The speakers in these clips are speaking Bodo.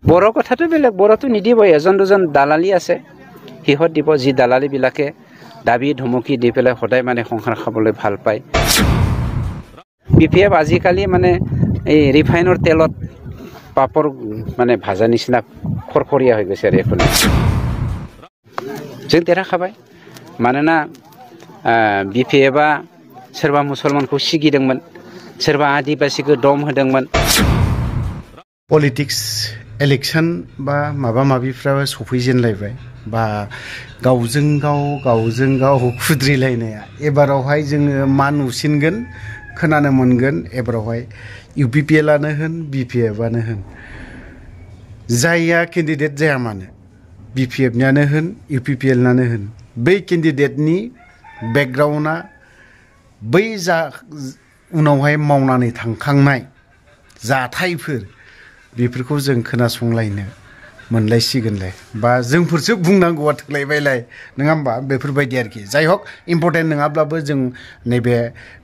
बर' কথাটো বেলেগ বৰতো নিদিব এজন দুজন দালালি আছে হিহত দিব যি দালালি বিলাকে দাবী ধমকি দি পেলাই সদায় মানে সংসাৰ খাবলৈ ভাল পায় বিপিএফ আজিকালি মানে এই ৰিফাইনৰ তেলত পাপৰ মানে ভাজা নিচিনা খৰখৰীয়া হৈ গৈছে আৰু এখন जों देरहाखाबाय मानोना बिपिएफआ सोरबा मुसलमानखौ सिगिदोंमोन सोरबा आदिबासिखौ दम होदोंमोन पलिटिक्स इलेक्शन बा माबा माबिफ्राबो सफैजेनलायबाय बा गावजों गाव खुद्रिलायनाया एबारावहाय जोङो मा नुसिनगोन खोनानो मोनगोन एबारावहाय इउपिपिएलआनो होन बिपिएफआनो होन जायया केन्डिडेट जाया मानो बिपिएफनियानो होन इउपिपिएलनानो होन बै केन्डिडेटनि बेकग्राउन्डआ बै जा उनावहाय मावनानै थांखांनाय जाथायफोर बेफोरखौ जों खोनासंलायनो मोनलायसिगोनलाय बा जोंफोरसो बुंनांगौआ थोलायबायलाय नङा होमबा बेफोरबायदि आरोखि जाय हक इम्पर्टेन्ट नङाब्लाबो जों नैबे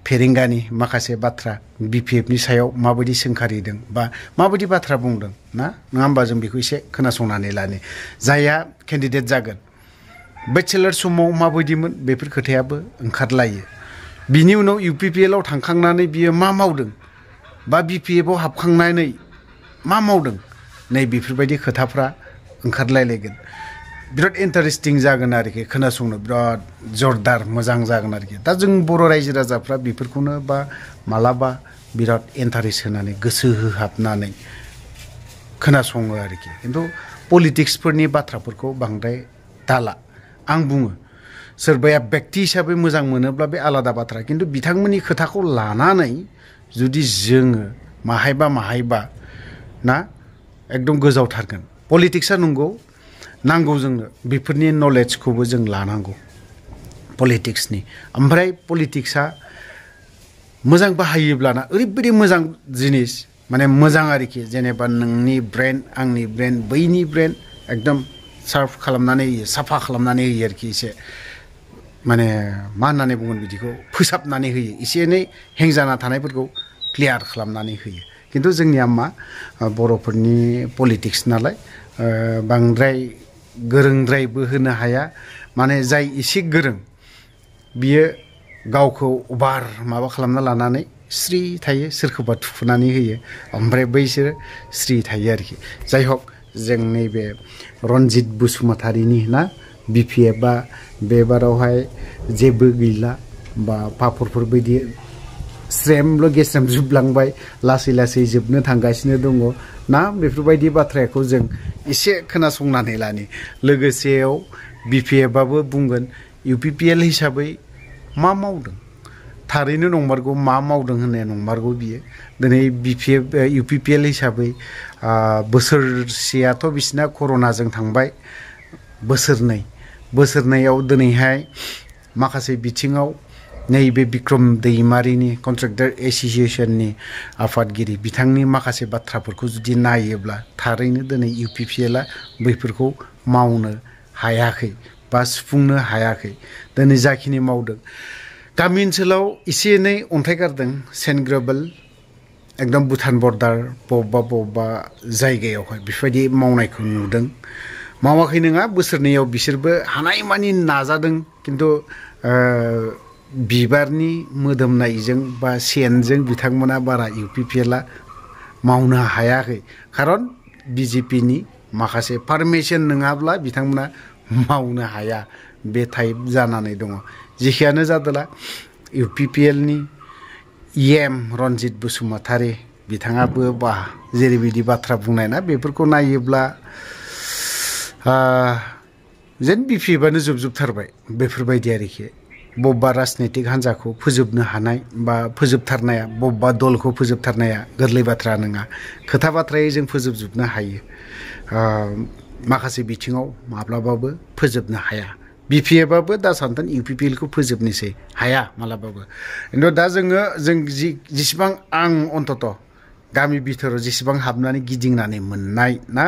फेरेंगानि माखासे बाथ्रा बिपिएफनि सायाव माबायदि सोंखारिदों बा माबायदि बाथ्रा बुंदों ना नङा होमबा जों बेखौ एसे खोनासंनानै लानो जायहा केन्डिडेट जागोन बेचेलर समाव माबायदिमोन बेफोर खोथायाबो ओंखारलायो बिनि उनाव इउपिपिएलआव थांखांनानै बियो मा मावदों बा बिपिएफआव हाबखांनानै मा मावदों नै बेफोरबायदि खोथाफ्रा ओंखारलायलायगोन बिराद इन्टारेस्टिं जागोन आरोखि खोनासंनो बिराद जरदार मोजां जागोन आरोखि दा जों बर' रायजो राजाफ्रा बेफोरखौनो बा मालाबा बिराद इन्टारेस्ट होनानै गोसो होहाबनानै खोनासङो आरोखि खिन्थु पलिटिक्सफोरनि बाथ्राफोरखौ बांद्राय दाला आं बुङो सोरबाया व्यक्ति हिसाबै मोजां मोनोब्ला बे आलादा बाथ्रा खिन्थु बिथांमोननि खोथाखौ लानानै जुदि जोङो माहायबा ना एकदम गोजावथारगोन पलिटिक्सआ नंगौ नांगौ जोंनो बेफोरनि नलेजखौबो जों लानांगौ पलिटिक्सनि ओमफ्राय पलिटिक्सआ मोजां बाहायोब्लाना ओरैबायदि मोजां जिनिस माने मोजां आरोखि जेनेबा नोंनि ब्रेन आंनि ब्रेन बैनि ब्रेन एकदम सार्फ खालामनानै होयो साफा खालामनानै होयो आरोखि एसे माने मा होननानै बुंगोन बिदिखौ फोसाबनानै होयो एसे एनै हें जाना थानायफोरखौ क्लियार खालामनानै होयो खिन्थु जोंनिया मा बर'फोरनि पलिटिक्स नालाय बांद्राय गोरोंद्रायबो होनो हाया माने जाय एसे गोरों बियो गावखौ अभार माबा खालामना लानानै स्रि थायो सोरखौबा थुखुनानै होयो ओमफ्राय बैसोर स्रि थायो आरोखि जाय हक जों नैबे रनजित बसुमतारीनि ना बिपिएफआ बेबारावहाय जेबो गैला बा पापरफोर बायदि स्रेमल' गेस्रेम जोबलांबाय लासै जोबनो थांगासिनो दङ ना बेफोरबायदि बाथ्राखौ जों एसे खोनासंनानै लानि लोगोसेयाव बिपिएफआबो बुंगोन इउपिपिएल हिसाबै मा मावदों थारैनो नंमारगौ मा मावदों होननाया नंमारगौ बियो दिनै बिपिएफ इउपिपिएल हिसाबै बोसोरसेयाथ' बिसिना कर'नाजों थांबाय बोसोरनैयाव दिनैहाय माखासे बिथिङाव नैबे बिक्रम दैमारिनि कन्ट्रेक्टर एस'सिएशननि आफादगिरि बिथांनि माखासे बाथ्राफोरखौ जुदि नायोब्ला थारैनो दिनै इउपिपिएलआ बैफोरखौ मावनो हायाखै बा सुफुंनो हायाखै दिनै जाखिनि मावदों गामि ओनसोलाव एसे एनै अन्थाइ गारदों सेन्ट ग्रेभेल एकदम भुटान बर्डार बबेबा जायगायावहाय बेफोरबायदि मावनायखौ नुदों मावाखै नङा बोसोरनैयाव बिसोरबो हानायमानि नाजादों खिन्थु बिबारनि मोदोमनायजों बा सेनजों बिथांमोना बारा इउपिपिएलआ मावनो हायाखै खारन बिजेपिनि माखासे पारमिसन नङाब्ला बिथांमोना मावनो हाया बे टाइप जानानै दङ जेखियानो जादोला इउपिपिएलनि इएम रनजित बसुमतारी बिथाङाबो बा जेरैबायदि बाथ्रा बुंनाय ना बेफोरखौ नायोब्ला जेन बिपिएफआनो जोबथारबाय बेफोरबायदि आरोखि बबेबा राजनितिक हान्जाखौ फोजोबनो हानाय बा फोजोबथारनाया बबेबा दलखौ फोजोबथारनाया गोरलै बाथ्रा नङा खोथा बाथ्रायै जों फोजोबजोबनो हायो माखासे बिथिङाव माब्लाबाबो फोजोबनो हाया बिपिएफआबो दा सानथोन इउपिपिएलखौ फोजोबनोसै हाया मालाबाबो खिन्थु दा जों जेसेबां आं अन्तत गामि बिथोराव जेसेबां हाबनानै गिदिंनानै मोननाय ना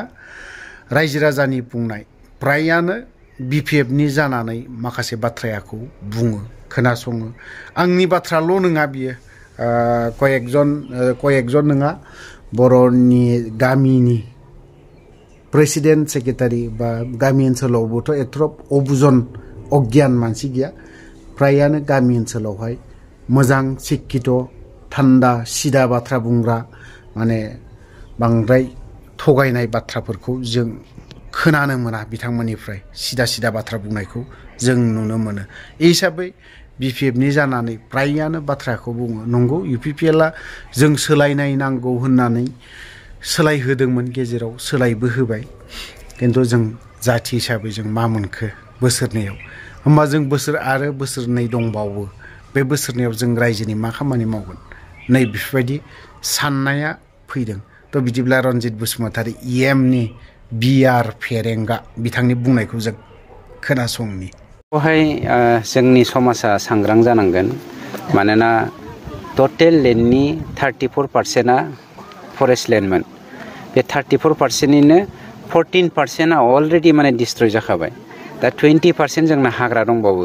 रायजो राजानि बुंनाय फ्रायानो बिपिएफनि जानानै माखासे बाथ्राखौ बुङो खोनासङो आंनि बाथ्राल' नङा बियो कयेकजन नङा बर'नि गामिनि प्रेसिडेन्ट सेक्रेटारि बा गामि ओनसोलावबोथ' एथ्रब अबुजन अगियान मानसि गैया फ्रायानो गामि ओनसोलावहाय मोजां शिक्षित थान्दा सिदा बाथ्रा बुंग्रा माने बांद्राय थगायनाय बाथ्राफोरखौ जों खोनानो मोना बिथांमोननिफ्राय सिदा सिदा बाथ्रा बुंनायखौ जों नुनो मोनो ए हिसाबै बिपिएफनि जानानै फ्रायानो बाथ्राखौ बुङो नंगौ इउपिपिएलआ जों सोलायनाय नांगौ होननानै सोलायहोदोंमोन गेजेराव सोलायबो होबाय किन्तु जों जाथि हिसाबै जों मा मोनखो बोसोरनैयाव होमबा जों बोसोरनै दंबावो बे बोसोरनैयाव जों रायजोनि मा खामानि मावगोन नै बेफोरबायदि साननाया फैदों थ' बिदिब्ला रनजित बसुमतारी इएमनि बिआर फेरेंगा बिथांनि बुंनायखौ जों खोनासंनि बेवहाय जोंनि समाजा सांग्रां जानांगोन मानोना टटेल लेन्डनि 34%आ फरेस्ट लेन्डमोन बे 34%निनो 14%आ अलरेडि माने डिस्ट्रय जाखाबाय दा 20% जोंना हाग्रा दंबावो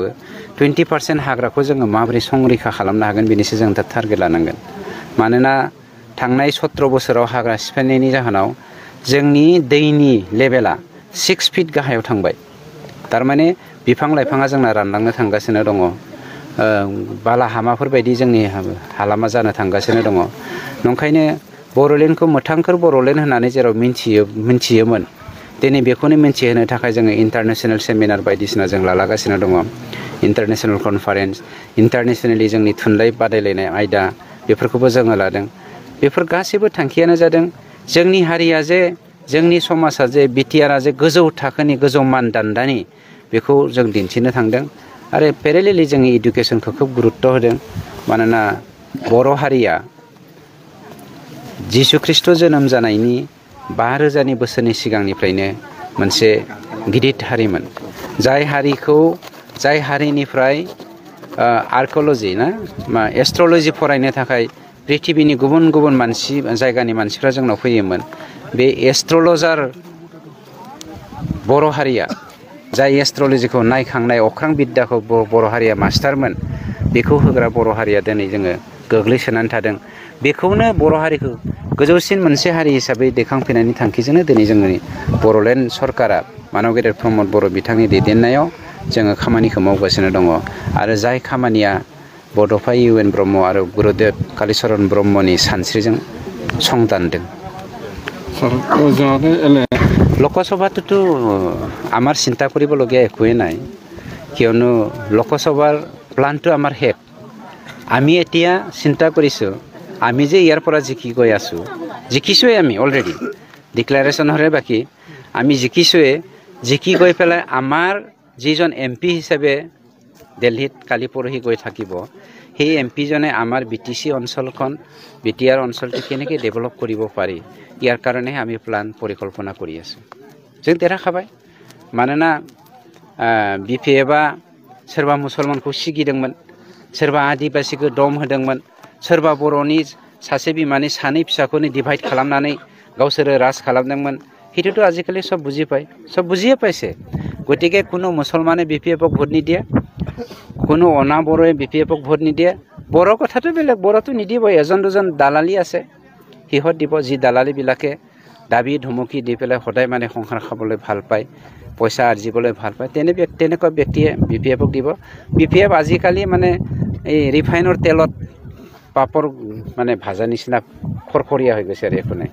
20% हाग्राखौ जोङो माबोरै संरैखा खालामनो हागोन बेनिसो जों दा टारगेट लानांगोन मानोना थांनाय 17 बोसोराव हाग्रा सिफायनायनि जाहोनाव जोंनि दैनि लेभेला 6 फिट गाहायाव थांबाय थारमाने बिफां लाइफाङा जोंना रानलांनो थांगासिनो दङ बालाहामाफोर बायदि जोंनि हालामा जानो थांगासिनो दङ नंखायनो बर'लेण्डखौ मोथांखोर बर'लेण्ड होननानै जेराव मिन्थियोमोन दिनै बेखौनो मिन्थिहोनो थाखाय जोङो इन्टारनेशनेल सेमिनार बायदिसिना जों लागासिनो दङ इन्टारनेशनेल कनफारेन्स इन्टारनेशनेलि जोंनि थुनलाइ बादायलायनाय आयदा बेफोरखौबो जोङो लादों बेफोर गासैबो थांखियानो जादों जोंनि हारिया जे जोंनि समाजा जे बिटिआरआ जे गोजौ थाखोनि गोजौ मानदान्दानि बेखौ जों दिन्थिनो थांदों आरो पेरेलेलि जोंनि इडुकेसनखौ खोब गुरुत्त होदों मानोना बर' हारिया जिसु ख्रिस्ट जोनोम जानायनि 5000 बोसोरनि सिगांनिफ्रायनो मोनसे गिदिर हारिमोन जाय हारिनिफ्राय आर्किअल'जि एस्ट्रलजि फरायनो थाखाय पृथिबिनि गुबुन गुबुन जायगानि मानसिफ्रा जोंनाव फैयोमोन बे एस्ट्रलजार बर' हारिया जाय एस्ट्रलजिखौ नायखांनाय अख्रां बिद्याखौ बर' हारिया मास्टारमोन बेखौ होग्रा बर' हारिया दिनै जोङो गोग्लैसोनानै थादों बेखौनो बर' हारिखौ गोजौसिन मोनसे हारि हिसाबै दैखांफैनायनि थांखिजोंनो दिनै जोंनि बर'लेण्ड सरकारा मानव गेदेर प्रमद बर' बिथांनि दैदेननायाव जोङो खामानिखौ मावगासिनो दङ आरो जाय खामानिया बड'फा इउ.एन. ब्रह्म आरो गुरुदेव कालिचरन ब्रह्मनि सानस्रिजों संदानदों লোকসভাটোতো আমাৰ চিন্তা কৰিবলগীয়া একোৱেই নাই কিয়নো লোকসভাৰ প্লানটো আমাৰ হেড আমি এতিয়া চিন্তা কৰিছোঁ আমি যে ইয়াৰ পৰা জিকি গৈ আছোঁ জিকিছোঁৱে আমি অলৰেডি ডিক্লাৰেশ্যন হ'লে বাকী আমি জিকি গৈ পেলাই আমাৰ যিজন MP হিচাপে দিল্লীত কালি পৰহি গৈ থাকিব সেই MPজনে আমাৰ BTC অঞ্চলখন BTR অঞ্চলটো কেনেকৈ ডেভেলপ কৰিব পাৰি ইয়াৰ কাৰণে আমি প্লান পৰিকল্পনা কৰি আছোঁ जों देरहाखाबाय मानोना BPFआ सोरबा मुसलमानखौ सिगिदोंमोन सोरबा आदिबासिखौ दम होदोंमोन सोरबा बर'नि सासे बिमानि सानै फिसाखौनो डिभाइड खालामनानै गावसोरो राज खालामदोंमोन সেইটোতো আজিকালি সব বুজিয়ে পাইছে গতিকে কোনো মুছলমানে BPFক ভোট নিদিয়ে কোনো অনা বড়োৱে BPFক ভোট নিদিয়ে বড়ো কথাটো বেলেগ বড়োটো নিদিবই এজন দুজন দালালি আছে সিহঁত দিব যি দালালিবিলাকে দাবী ধমকি দি পেলাই সদায় মানে সংসাৰ খাবলৈ ভাল পায় পইচা আৰ্জিবলৈ ভাল পায় তেনেকুৱা ব্যক্তিয়ে BPFক দিব BPF আজিকালি মানে এই ৰিফাইনৰ তেলত পাপৰ মানে ভাজা নিচিনা খৰখৰীয়া হৈ গৈছে আৰু একো নাই